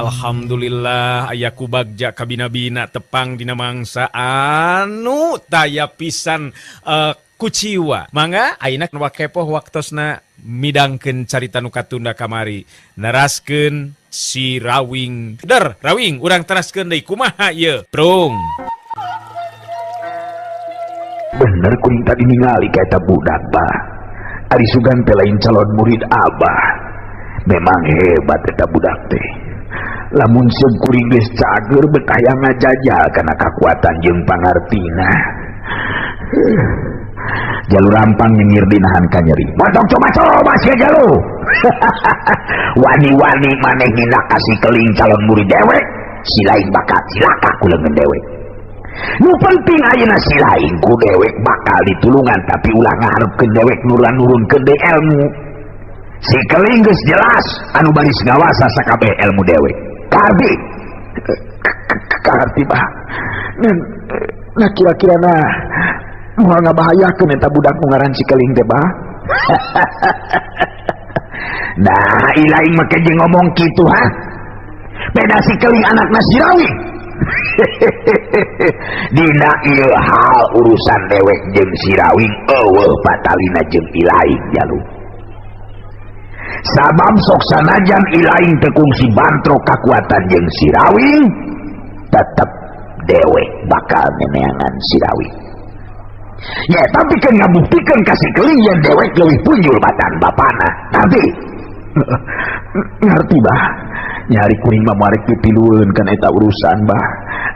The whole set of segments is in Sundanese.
Alhamdulillah aya ku bagja kabina-bina tepang dina mangsa anu taya pisan kuciwa. Mangga ayeuna wakepoh waktosna midangkeun carita nu katunda kamari. Neraskeun si Rawing. Der, Rawing urang teraskeun deui kumaha ieu? Prung. Bener kuring tadi ningali ka eta budak bah. Ari sugan teh lain calon murid abah. Memang hebat eta budak teh. Lamun seung kuring geus cager betah hayang ngajajal kana kakuatan jeung pangartina. Jalu Rampang nyengir dinahan ka nyeri. Montong coba-coba sia jalu. Wani-wani maneh ngindak ka si Keling calon murid dewek, si lain bakal cilaka ku leungeun dewek. Nu penting ayeuna si lain ku dewek bakal ditulungan tapi ulah ngaharepkeun dewek nurunkeun deui ilmu. Si Keling geus jelas anu baris ngawasa sakabeh ilmu dewek. Kardi. Kardi bah. Nah kira-kira nah moal ngabahayakeun eta budak nu ngaran si Keling teh bah. Nah, ilaing make jeung ngomong kitu ha. Beda si Keling anakna si Rawing. Dina ieu hal urusan dewek jeung si Rawing eueuh patalina jeung ilaing jalu. Sabab sok sanajan ilaing teu kungsi bantrok kakuatan jeung si Rawing, tetep dewek bakal neneangan si Rawing. Ya, tapi kan ngabuktikeun ka si Keling yen dewek leuwih punjul batan bapana. Ngerti? Ngerti bah. Nyari kuring mah marek pipilueun kana eta urusan bah.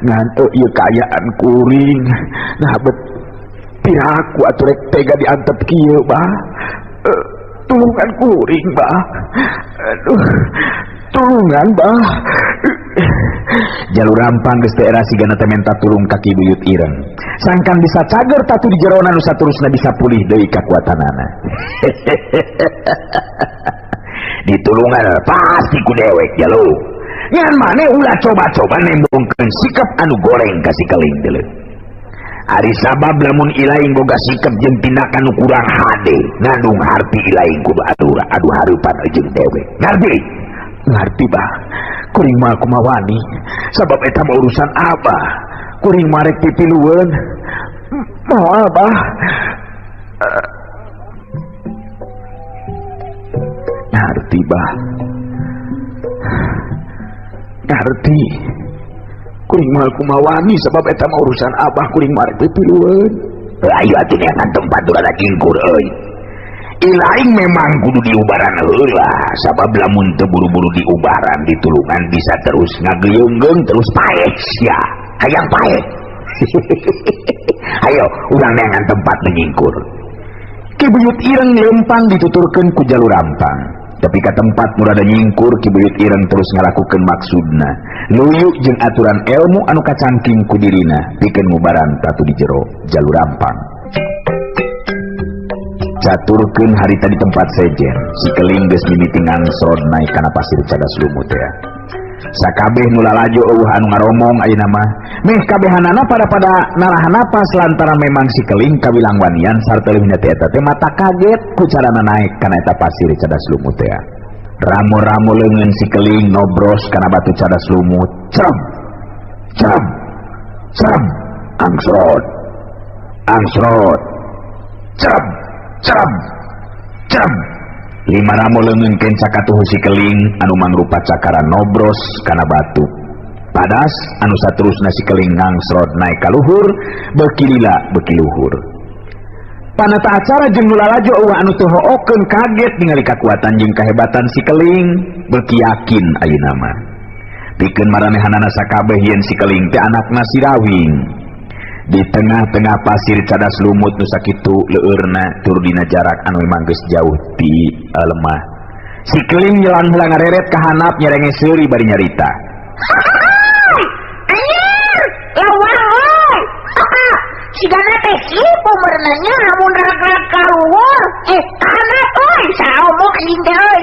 Ngan ieu kaayaan kuring. Nah bet piraku atuh rek tega diantep kieu bah. Tulungan kuring bah. Aduh, tulungan bah. Jalu Rampang geus teh era sigana teh menta tulung ka Ki Buyut Ireng. Sangkan bisa cager tatu di jerona nu saterusna bisa pulih deui kakuatanana. Ditulungan pasti ku dewek jalu. Ngan maneh ulah coba-coba nembongkeun sikap anu goreng ka si Keling deuleu. Ari sabab lamun ilaing boga sikap jeung tindakan nu kurang hade, ngandung harti ilaing kudu adu hareupan jeung dewek. Ngarti? Ngarti bah. Kuring mah kumaha wani, sabab eta mah urusan abah. Kuring mah rek pipilueun. Moal bah. Ngarti bah. Ngarti. Kuring mah kumaha wani sabab eta mah urusan abah, kuring mah rek pipilueun. Ayo atuh neangan tempat nu rada jingkur euy. Ilaing memang kudu diubaran heula, sabab lamun teu buru-buru diubaran ditulungan bisa terus ngageunggeung terus paeh sia. Hayang paeh. Ayo urang neangan tempat menyingkur. Ki Buyut Ireng lempang dituturkeun ku Jalu Rampang. Tapi ka tempat nu rada nyingkur Ki Buyut Ireng terus ngalakukeun maksudna. Luyu jeung aturan ilmu anu kacangking ku dirina pikeun ngubaran tatu di jero Jalu Rampang. Caturkeun harita di tempat sejen, si Keling geus mimiti ngangsrod naik kana pasir cadas lumut ya. Sakabeh nu lalajo eueuh anu ngaromong ayeuna mah, meh kabehanana pada narahan napas lantaran memang si Keling kawilang wanian sarta leuwihna teh eta teh mata kaget ku carana naik kana eta pasir cadas lumut ya. Ramo-ramo leungeun si Keling nobros kana batu cadas lumut. Cerem. Cerem. Cerem. Angsrod. Angsrod. Cerem. Cerem. Cerem. Lima ramo leungeun kenca katuhu si Keling anu mangrupa cakaran nobros kana batu. Padas anu saterusna si Keling ngangsrod naik ka luhur, beuki lila beuki luhur. Panata acara jeung nu lalajo eueuh anu teu hookeun kaget ningali kakuatan jeung kahebatan si Keling, beuki yakin ayeuna mah. Pikeun maranehanana sakabeh yen si Keling teh anakna si Rawing. Di tengah-tengah pasir cadas lumut nu sakitu leueurna tur dina jarak anu memang geus jauh ti lemah. Si Keling nyelang heula ngareret ka handap nyerenge seuri bari nyarita. Anjir, lawang euy. Sigana teh kieu merenanya lamun rag-rag ka luhur, ka handap euy, saomong anjing teh euy.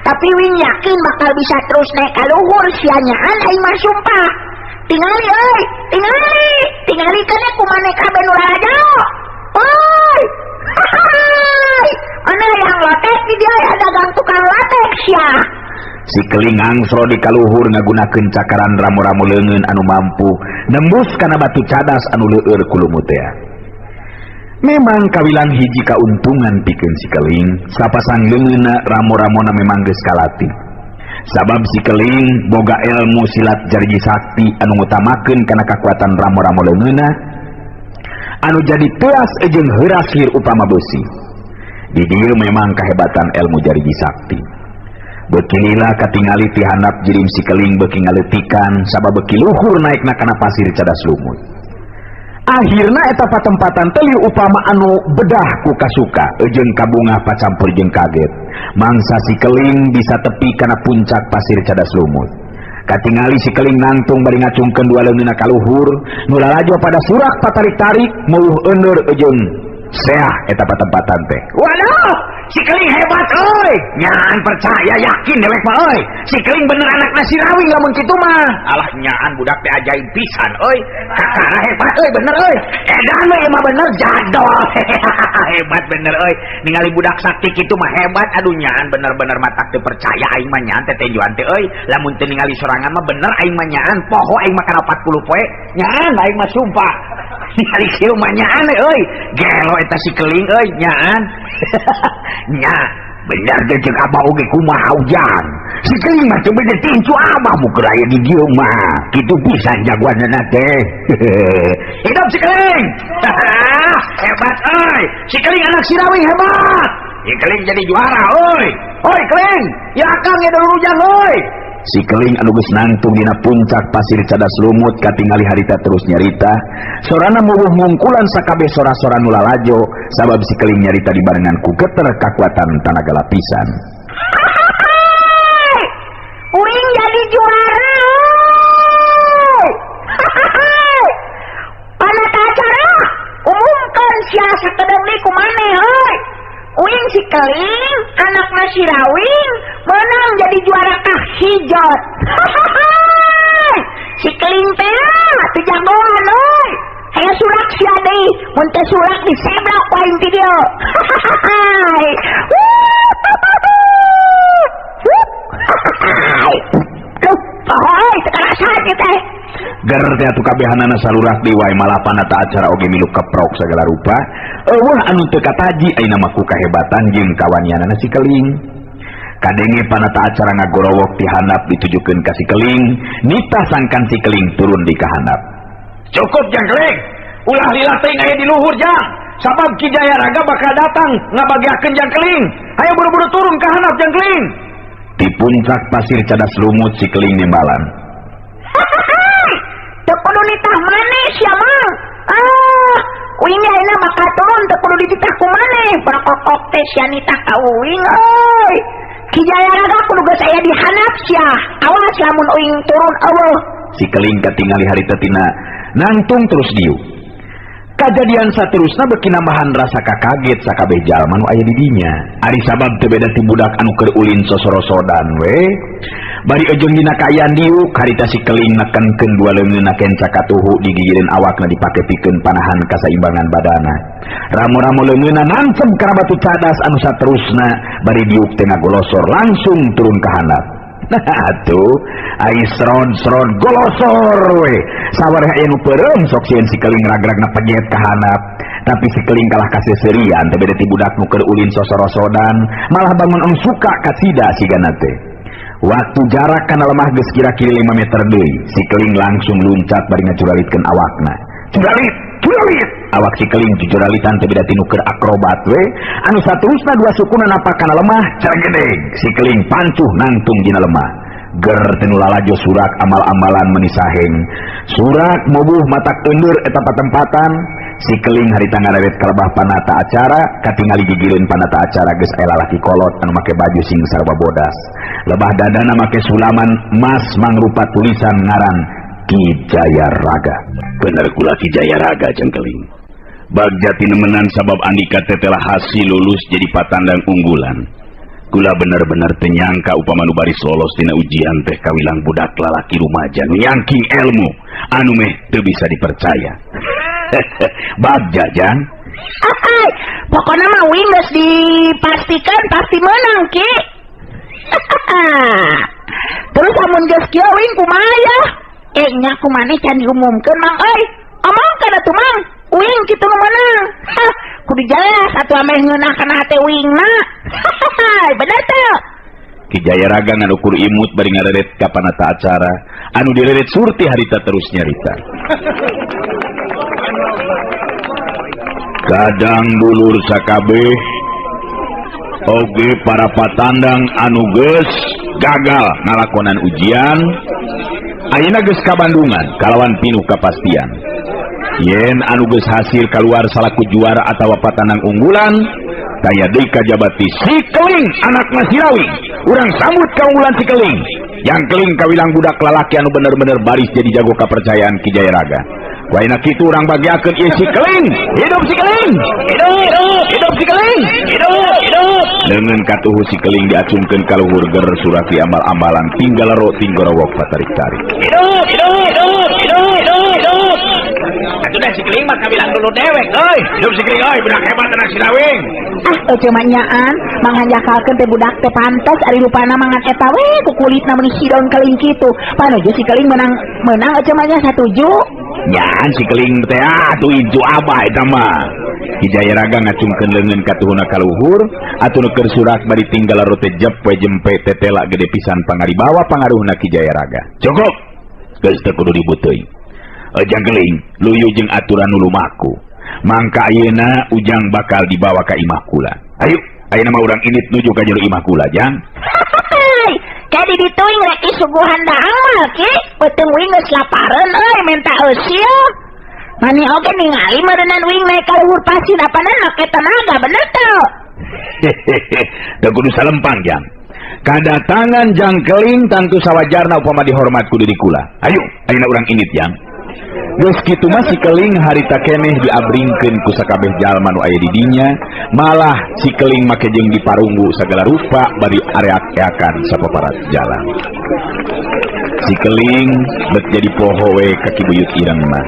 Tapi wing yakin bakal bisa terus naik ka luhur sianyaan aing mah sumpah. Tingali euy, tingali, tingali kana ku maneh kabeh nu lalajo. Euy. Mana yang lotek di dia ya dagang tukang lotek sia. Si keling angsro di kaluhur ngagunakeun cakaran ramo-ramo leungeun anu mampu nembus kana batu cadas anu leueur ku lumut teh. Memang kawilang hiji kauntungan pikeun si keling, sapasang leungeunna ramo-ramona memang geus kalatih. Sabab si keling boga ilmu silat jariji sakti anu ngutamakeun kana kakuatan ramo-ramo leungeunna anu jadi teas jeung heuras hir upama beusi. Di dieu memang kahebatan ilmu jariji sakti. Beuki lila katingali ti handap jirim si keling beuki ngaleutikan sabab beuki luhur naekna kana pasir cadas lumut. Akhirna eta patempatan teh upama anu bedah ku kasuka jeung kabungah pacampur jeung kaget. Mangsa si keling bisa tepi kana puncak pasir cadas lumut. Katingali si keling nangtung bari ngacungkeun dua leungeunna ka luhur, nu lalajo pada surak patarik-tarik meuh euneur jeung seah eta patempatan teh. Waduh, si keling hebat euy. Nyaan percaya yakin dewek mah euy. Si keling bener anakna si Rawing lamun kitu mah. Alah nyaan budak teh ajaib pisan euy. Kakara hebat euy bener euy. Edan we mah bener jadol. Hebat bener euy. Ningali budak sakti kitu mah hebat aduh nyaan bener-bener matak teu percaya aing mah nyaan teh tenjuan teh euy. Lamun teu ningali sorangan mah bener aing mah nyaan poho aing mah kana 40 poe. Nyaan aing mah sumpah. Ningali kieu mah nyaan euy. Gelo eta si keling euy nyaan. Nya bener teh ceuk abah oge kumaha ujang. Si keling mah teu bede tincu abah mu keur aya di dieu mah. Kitu pisan jagoanna teh. Hidup si keling. Hebat euy. Si keling anak si Rawing hebat. Si keling jadi juara euy. Oi keling, ya akang ya dulur ujang euy. Si keling anu geus nangtung dina puncak pasir cadas lumut katingali harita terus nyarita. Sorana mubuh mungkulan sakabeh sora-sora nu lalajo sabab si keling nyarita dibarengan ku geter kakuatan tanaga lapisan. Uing jadi juara. Panata acara umumkan sia sakedeung deui ku maneh euy. Uing si keling anakna si Rawing menang jadi juara kahijot. Si keling teh teu jagoan euy. Aya surak sia deui, mun teu surak diseblok ku aing ti dieu. Duh, poho teu karasa ieu teh. Ger teh atuh kabehanana salurak deui wae malah panata acara oge milu keprok sagala rupa. Eueuh anu teu kataji ayeuna mah ku kahebatan jeung kawanianana si keling. Kadenge panata acara ngagorowok ti handap ditujukeun ka si keling, nitah sangkan si keling turun di kahandap. Cukup jang keling, ulah lila teuing aya di luhur jang. Sabab Ki Jaya Raga bakal datang ngabagiakeun jang keling. Hayo buru-buru turun ka handap jang keling. Di puncak pasir cadas lumut si keling nimbalan. Teu kudu nitah maneh sia mah. Ah, uing ayeuna bakal turun teu kudu dititah ku maneh. Berkokok teh sia nitah ka uing euy. Ki Jaya Raga kudu geus aya di handap sia. Awas lamun uing turun eueuh. Si keling katingali harita tina nangtung terus dieu. Kajadian saterusna beuki nambahan rasa kakaget sakabeh jalma nu aya di dinya. Ari sabab teu beda ti budak anu keur ulin sosorosodan we. Bari ejeng dina kaayaan diuk harita si keling nekenkeun dua leungeunna kenca katuhu digigireun awakna dipake pikeun panahan kasaimbangan badana. Ramo-ramo leungeunna nancep kana batu cadas anu saterusna bari diuk teh ngagolosor langsung turun ka handap. Nah atuh ai srod-srod golosor we. Sawareh aya nu peureum sok sieun si keling ragragna pejet ka handap. Tapi si keling kalah kaseuserian teh beda ti budak nu keur ulin sosorosodan malah bangun anu suka kasida sigana teh. Waktu jarak kana lemah geus kira-kira 5 meter deui, si keling langsung luncat bari ngacuralitkeun awakna. Curalit, curalit. Awak si keling jujuralitan teh beda ti nu keur akrobat we. Anu saterusna dua sukuna napak kana lemah, cergedeg. Si keling pancuh nangtung dina lemah. Ger teh nu lalajo surak amal-amalan menisaheng. Surak mobuh matak euneur eta patempatan. Si keling harita ngareret kalebah panata acara, katingali gigireun panata acara geus aya lalaki kolot anu make baju sing sarua bodas. Lebah dadana make sulaman emas mangrupa tulisan ngaran Ki Jaya Raga. Bener kula Ki Jaya Raga jeung keling. Bagja tinemenan sabab andika teh telah hasil lulus jadi patandang unggulan. Kula bener-bener teu nyangka upama nu baris lolos tina ujian teh kawilang budak lalaki rumaja nu nyangking ilmu anu meh teu bisa dipercaya. Bagja jang. Pokoknya mah uing geus dipastikan pasti menang Ki. Lamun geus kieu uing kumaha ya? Eh nya kumaneh can diumumkeun Mang euy. Omongkeun atuh Mang. Uing kitu nu meunang. Hah, kudu jelas atuh ameh ngeunah kana hate uingna. Bener teu? Ki Jayaraga ngan ukur imut bari ngareret ka panata acara anu direret Surti harita terus nyarita. Kadang dulur sakabeh oge para patandang anu geus gagal ngalakonan ujian ayeuna geus ka Bandungan kalawan pinuh kapastian. Yen anu geus hasil kaluar salaku juara atawa patandang unggulan kaya deui kajabati si Keling anakna si Rawing. Urang sambut kaunggulan si Keling. Yang Keling kawilang budak lalaki anu bener-bener baris jadi jago kapercayaan Ki Jayaraga. Waina kitu urang bagiakeun ieu si Keling. Hidup si Keling. Hidup, hidup, hidup si Keling. Hidup, hidup. Leungeun katuhu si Keling diacungkeun ka luhur ger surati amal-amalan tinggal ro tinggorowok patarik-tarik. Hidup, hidup, hidup, hidup, hidup, hidup. Atuh dah si Keling mah kawilang dulu dewek euy. Hidup si Keling euy, budak hebat anak si Rawing. Ah, cuma nyaan manghanjakalkeun teh budak teh pantes ari rupana mangan eta we ku kulitna meuni hidon keling kitu. Panuju si Keling menang menang cuma nya satuju. Nyaan si Keling teh atuh incu abah eta mah. Ki Jayaraga ngacungkeun leungeun katuhuna ka luhur atuh nu keur surak bari tinggal rote jep we jempe tetela gede pisan pangaribawa pangaruhna Ki Jayaraga. Cukup. Geus teu kudu ribut teuing. Ujang Keling luyu jeung aturan nu lumaku. Mangka ayeuna Ujang bakal dibawa ka imah kula. Ayo, ayeuna mah urang indit nuju ka jero imah kula, Jang. Kayak di ditu uing rek disuguhan daang mah ki, peuteung uing geus lapareun euy menta eusieu. Mani oge ningali meureunnan uing naik ka luhur pasir apanan make tenaga bener teu? Hehehe, teu kudu salempang, Jang. Kadatangan Jang Keling tangtu sawajarna upama dihormat ku diri kula. Ayo, ayeuna urang indit, Jang. Geus kitu mah si Keling harita keneh diabringkeun ku sakabeh jalma nu aya di dinya, malah si Keling make jeung diparunggu sagala rupa bari areak-eakan sapaparat jalan. Si Keling bet jadi poho we ka Ki Buyut Ireng mah.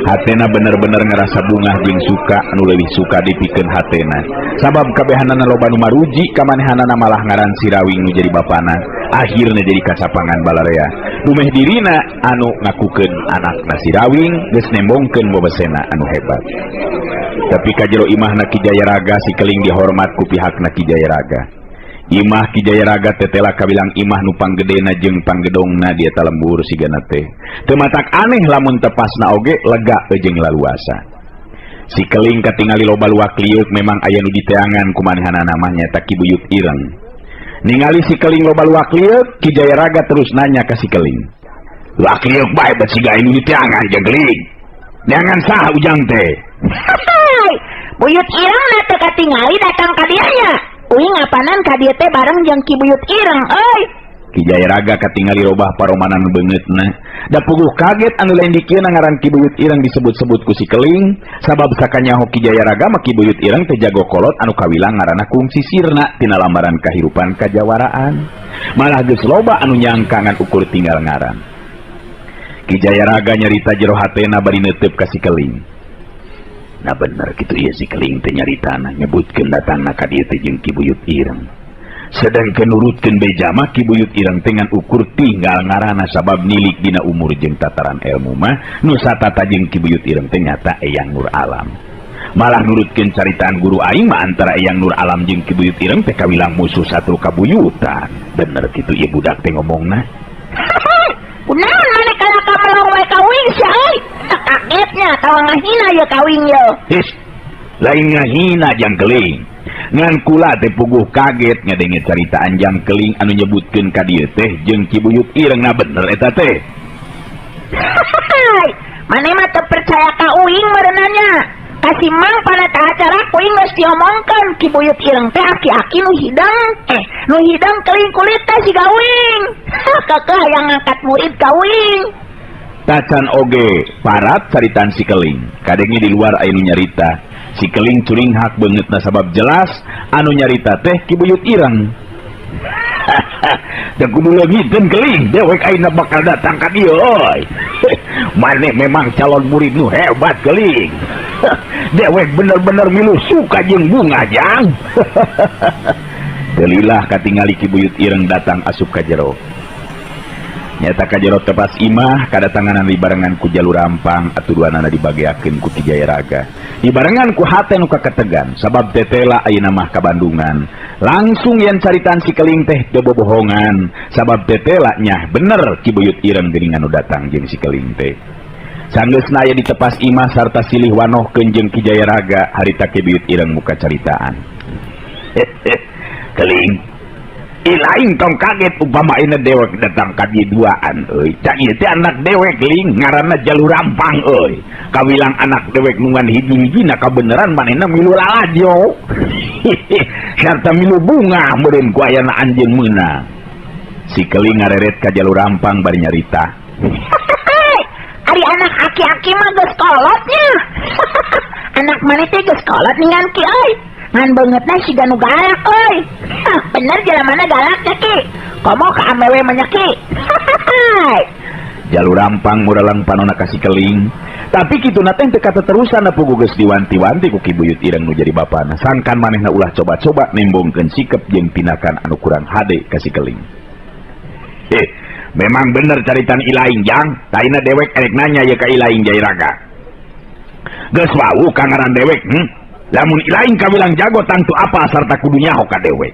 Hatena bener-bener ngerasa bungah jeung suka anu leuwih suka dipikeun hatena. Sabab kabehanana loba nu maruji kamanehanana malah ngaran si Rawing nu jadi bapana. Akhirna jadi kacapangan balarea. Dumeh dirina anu ngakukeun anakna si Rawing geus nembongkeun bobesena anu hebat. Tapi ka jero imahna Ki Jayaraga si Keling dihormat ku pihakna Ki Jayaraga. Imah Ki Jayaraga tetela kabilang imah nu panggedena jeung panggedongna di eta lembur sigana teh. Teu matak aneh lamun tepasna oge lega jeung laluasa. Si Keling katingali loba luak liuk memang aya nu diteangan ku manehanana mah nyaeta Ki Buyut Ireng. Ningali si Keling loba luak liuk, Ki Jayaraga terus nanya ka si Keling. Luak liuk bae bet siga anu diteangan jeung Keling. Neangan saha Ujang teh? Buyut Ireng na teu katingali datang ka dieu nya. Uing apanan ka dieu teh bareng jeung Ki Buyut Ireng euy. Ki Jayaraga katingali robah paromanan beungeutna. Da puguh kaget anu lain dikieuna ngaran Ki Buyut Ireng disebut-sebut ku si Keling, sabab sakanyaho Ki Jayaraga mah Ki Buyut Ireng teh jago kolot anu kawilang ngaranna kungsi sirna tina lambaran kahirupan kajawaraan. Malah geus loba anu nyangka ngan ukur tinggal ngaran. Ki Jayaraga nyarita jero hatena bari neuteup ka si Keling. Nah bener kitu ieu si Keling teh nyaritana nyebutkeun datangna ka dieu teh jeung Ki Buyut Ireng. Sedangkeun nurutkeun beja mah Ki Buyut Ireng teh ngan ukur tinggal ngaranna sabab nilik dina umur jeung tataran ilmu mah nu satata jeung Ki Buyut Ireng teh nyata Eyang Nur Alam. Malah nurutkeun caritaan guru aing mah antara Eyang Nur Alam jeung Ki Buyut Ireng teh kawilang musuh satu kabuyutan. Bener kitu ieu budak teh ngomongna. Kunaon maneh kalaka melong wae ka uing sia euy? Kagetnya tawa ngahina ye ka uing ye. His, lain ngahina Jang Keling. Ngan kula teh puguh kaget ngadenge caritaan Jang Keling anu nyebutkeun ka dieu teh jeung Ki Buyut Ireng. Nah bener eta teh. Maneh mah teu percaya ka uing meureunanya. Ka si Mang panata acara ku uing geus diomongkeun Ki Buyut Ireng teh aki-aki nu hidang. Nu hidang keling kulit teh siga uing. Kakeh hayang ngangkat murid ka uing. Tacan oge parat caritaan si Keling. Kadenge di luar aya nu nyarita. Si Keling curinghak beungeutna sabab jelas anu nyarita teh Ki Buyut Ireng. Da kudu leungiteun Keling, dewek ayeuna bakal datang ka dieu euy. Maneh memang calon murid nu hebat Keling. Dewek bener-bener milu suka jeung bunga Jang. Telilah katingali Ki Buyut Ireng datang asup ka jero. Nyata ka jero tepas imah kadatanganan dibarengan ku Jalur Rampang atuh duanana dibageakeun ku Ki Jayaraga. Dibarengan ku hate nu kaketegan sabab tetela ayeuna mah ka Bandungan. Langsung yen caritaan si Keling teh teu bobohongan sabab tetela nyah bener Ki Buyut Ireng geuningan nu datang jeung si Keling teh. Sanggeusna aya di tepas imah sarta silih wanohkeun jeung Ki Jayaraga harita Ki Buyut Ireng muka caritaan. Keling, ilaing tong kaget upama ayeuna dewek datang ka dieu duaan euy. Cak ieu teh anak dewek ling ngaranna Jalur Rampang euy. Kawilang anak dewek nu ngan hiji-hijina kabeneran manehna milu lalajo. Sarta milu bunga meureun ku ayana anjeun meunang. Si Keling ngareret ka Jalur Rampang bari nyarita. Ari anak aki-aki mah geus kolotnya. Anak maneh teh geus kolot ningan ki euy. Ngan beungeutna siga nu galak euy. Bener jalamana galak nya ki. Komo ka amewe mah nya ki. Jalur Rampang muralang panona ka si Keling. Tapi kituna teh teu kateterusan puguh geus diwanti-wanti ku Ki Buyut Ireng nu jadi bapana. Sangkan manehna ulah coba-coba nembongkeun sikep jeung tindakan anu kurang hade ka si Keling. Memang bener caritan ilaing jang, taina dewek erek nanya ye ka ilaing Jayaraga. Geus wau ka ngaran dewek, Lamun ilaing kawilang jago tangtu apa sarta kudu nyaho ka dewek.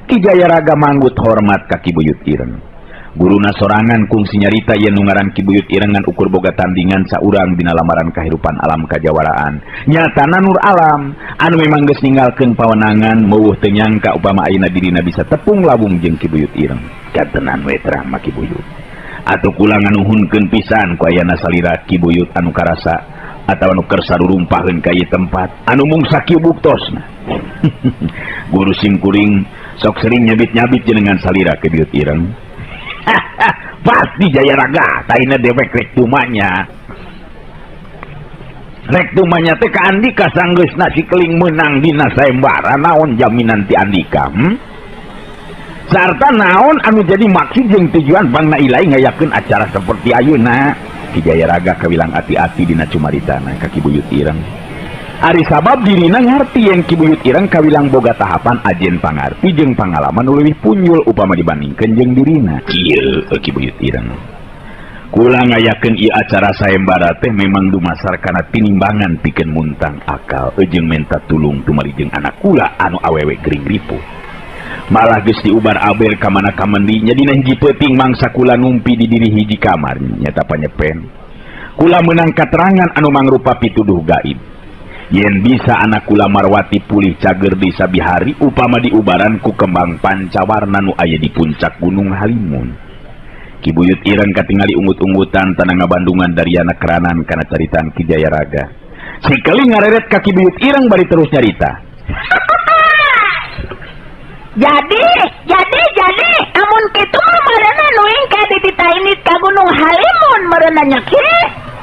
Ki Jayaraga manggut hormat ka Ki Buyut Ireng. Guruna sorangan kungsi nyarita yen nu ngaran Ki Buyut Ireng ngan ukur boga tandingan saurang dina lamaran kahirupan alam kajawaraan. Nyatana nur alam anu memang geus ninggalkeun pawenangan meuweuh teu nyangka upama ayeuna dirina bisa tepung lawung jeung Ki Buyut Ireng. Katenan we terang mah Ki Buyut. Atuh kula nganuhunkeun pisan ku ayana salira Ki Buyut anu karasa atawa nu kersa rurumpaheun ka ieu tempat anu mung sakieu buktosna. Guru simkuring sok sering nyabit-nyabit jenengan salira Ki Buyut Ireng. Pasti Jayaraga taina dewek rek tumanya. Rek tumanya teh ka Andika sanggeusna si Keling meunang dina sayembara naon jaminan ti Andika? Sarta naon anu jadi maksud jeung tujuan bangna ilai ngayakeun acara seperti ayeuna. Ki Jayaraga kawilang ati-ati dina cumaritana ka Ki Buyut Ireng. Ari sabab dirina ngarti yang Ki Buyut Ireng kawilang boga tahapan ajen pangarti jeung pangalaman nu leuwih punjul upama dibandingkeun jeung dirina. Kieu Ki Buyut Ireng. Kula ngayakeun ieu acara sayembara teh memang dumasar kana tinimbangan pikeun muntang akal jeung menta tulung tumari jeung anak kula anu awewe gering ripuh. Malah geus diubar aber ka mana kamendi nya dina hiji peuting mangsa kula numpi di diri hiji kamar nyata panyepen. Kula meunang katerangan anu mangrupa pituduh gaib. Yen bisa anak kula Marwati pulih cager di sabihari upama diubaran ku kembang pancawarna nu aya di puncak Gunung Halimun. Ki Buyut Ireng katingali ungut-ungutan tanah ngabandungan dariana keranan kana caritaan Ki Jayaraga. Si Keling ngareret ka Ki Buyut Ireng bari terus nyarita. Jadi, amun kitu mah meureunna nu ingka dititainit ka Gunung Halimun meureunna nya ki.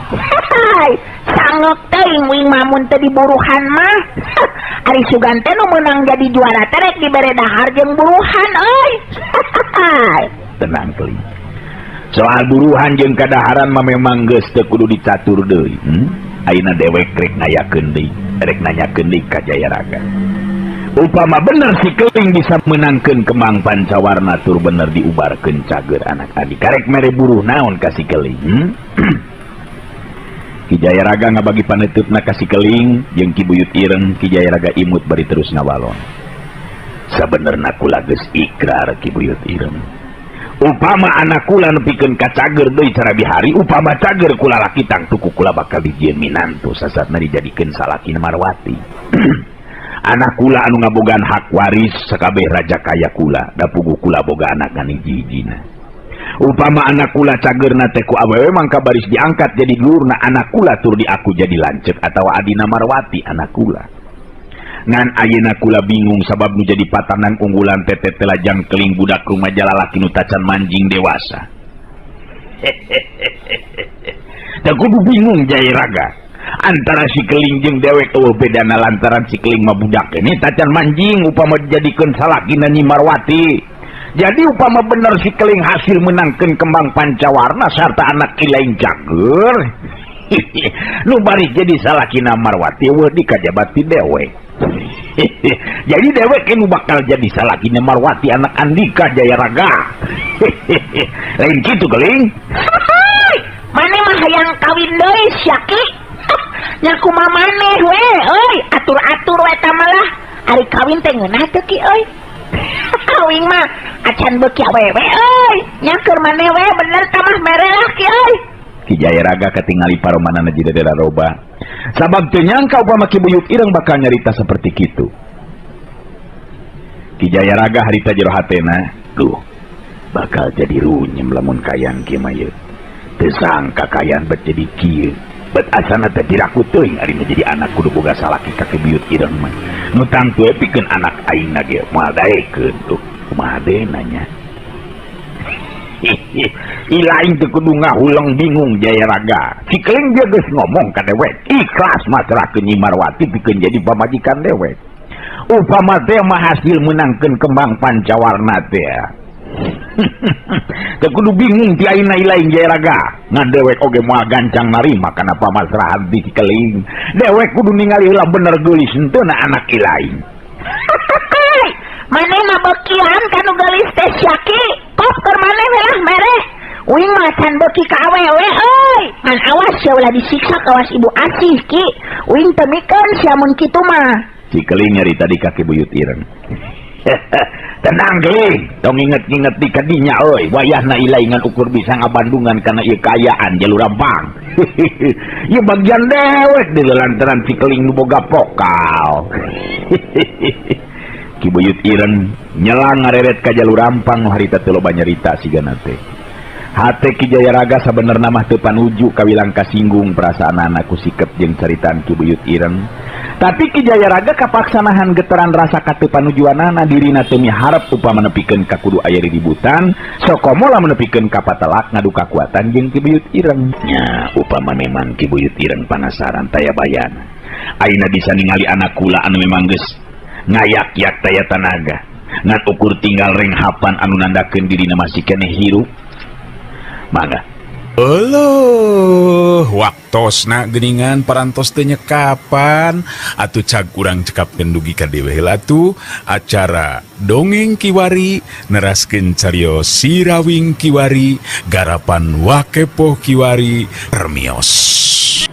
Hai, sanggeuk teuing uing mah mun teu diburuhan mah. Ari sugan teh nu meunang jadi juara teh rek dibere dahar jeung buruhan euy. Tenang Keling. Soal buruhan jeung kadaharan mah memang geus teu kudu dicatur deui. Ayeuna dewek rek ngayakeun deui, rek nanyakeun deui ka Jayaraga. Upama bener si Keling bisa menangkeun kembang pancawarna tur bener diubarkeun cager anak adi. Karek mere buruh naon ka si Keling? Ki Jayaraga ngabagi paneuteup ka si Keling jeung Ki Buyut Ireng. Ki Jayaraga imut bari terus ngawalon. Sabenerna kula geus ikrar Ki Buyut Ireng. Upama anak kula nepikeun ka cager deui cara bihari, upama cager kula laki tangtu ku kula bakal dijieun minantu sasatna dijadikeun salaki Marwati. Anak kula anu ngabogaan hak waris sakabeh raja kaya kula, da puguh kula boga anak ngan hiji-hijina. Upama anak kula cagerna teh ku awewe mangka baris diangkat jadi dulurna anak kula tur diaku jadi lanceuk atawa adina Marwati anak kula. Ngan ayeuna kula bingung sabab nu jadi patanan unggulan teh teh telajang Keling budak rumaja lalaki nu tacan manjing dewasa. Teu kudu bingung Jayaraga. Antara si Keling jeung dewek eueuh bedana lantaran si Keling mah budak ini tacan manjing upama dijadikeun salakina Nyi Marwati. Jadi upama bener si Keling hasil menangkeun kembang pancawarna sarta anak ilaing cager. Nu bari jadi salakina Marwati eueuh dikajabat ti dewek. Jadi dewek nu bakal jadi salakina Marwati anak Andika Jayaraga. Lain kitu, Keling? Maneh mah hayang kawin deui sia, Ki. Nya kumaha maneh we euy, atur-atur we eta mah lah. Ari kawin teh ngeunah teu, Ki, euy? Kawin mah acan beuki awewe euy. Nya keur maneh we bener tah mah, mere lah, Ki, euy. Ki Jayaraga katingali paromanana jiga roba. Sabab teu nyangka upama Ki Buyut Ireng bakal nyarita seperti kitu. Ki Jayaraga harita jero hatena, duh, bakal jadi runyem lamun kayan kieu mah ieu. Teu sangka kayan bet jadi kieu. Bet asana teh diraku teuing ari nu jadi anak kudu boga salaki ka Ki Buyut Ireng mah. Nu tangtu we pikeun anak aingna ge moal daekeun. Duh, kumaha deuna nya? Ilaing teu kudu ngahuleng bingung, Jayaraga. Si Keling dia geus ngomong ka dewek, ikhlas masrahkeun Nyi Marwati pikeun jadi pamajikan dewek. Upama teh mah hasil menangkeun kembang pancawarna teh. Teu kudu bingung ti ayeuna ilaing, Jayaraga. Ngan dewek oge moal gancang narima kana pamasrahan ti si Keling. Dewek kudu ningali heula bener geulis henteu na anak ilaing. Maneh mah beukian kanu geulis teh sia, Ki. Kop keur maneh we lah, mere. Uing mah can beuki ka awewe euy. Ngan awas sia, ulah disiksa kawas Ibu Asih, Ki. Uing teu mikeun sia mun kitu mah. Si Keling nyarita di ka Ki Buyut Ireng. Tenang, Keling, tong inget-inget di kadinya euy, wayahna ilaingan ukur bisa ngabandungan kana ieu kaayaan jalur rampang. Ieu bagian dewek di lantaran si Keling nu boga pokal. Ki Buyut Ireng nyelang ngareret ka jalur rampang nu harita teu loba nyarita sigana teh. Hate Ki Jayaraga sabenerna mah teu panuju kawilang kasinggung perasaanana ku sikep jeung caritaan Ki Buyut Ireng. Tapi Ki Jayaraga kapaksa nahan getaran rasa kateu panujuanana. Dirina teu miharep upama nepikeun ka kudu aya riributan, sokomo lamun nepikeun ka patelak ngadu kakuatan jeung Ki Buyut Ireng. Nya upama memang Ki Buyut Ireng panasaran, taya bayana. Ayeuna bisa ningali anak kula anu memang geus ngayak-yak taya tanaga. Ngan ukur tinggal renghapan anu nandakeun dirina masih keneh hirup. Mangga. Euleuh, waktosna geuningan parantos teu nyekapan. Atuh cag urang cekapkeun dugi ka dieu heula tuh acara dongeng kiwari, neraskeun carios Sirawing kiwari, garapan Wakepoh kiwari. Permios.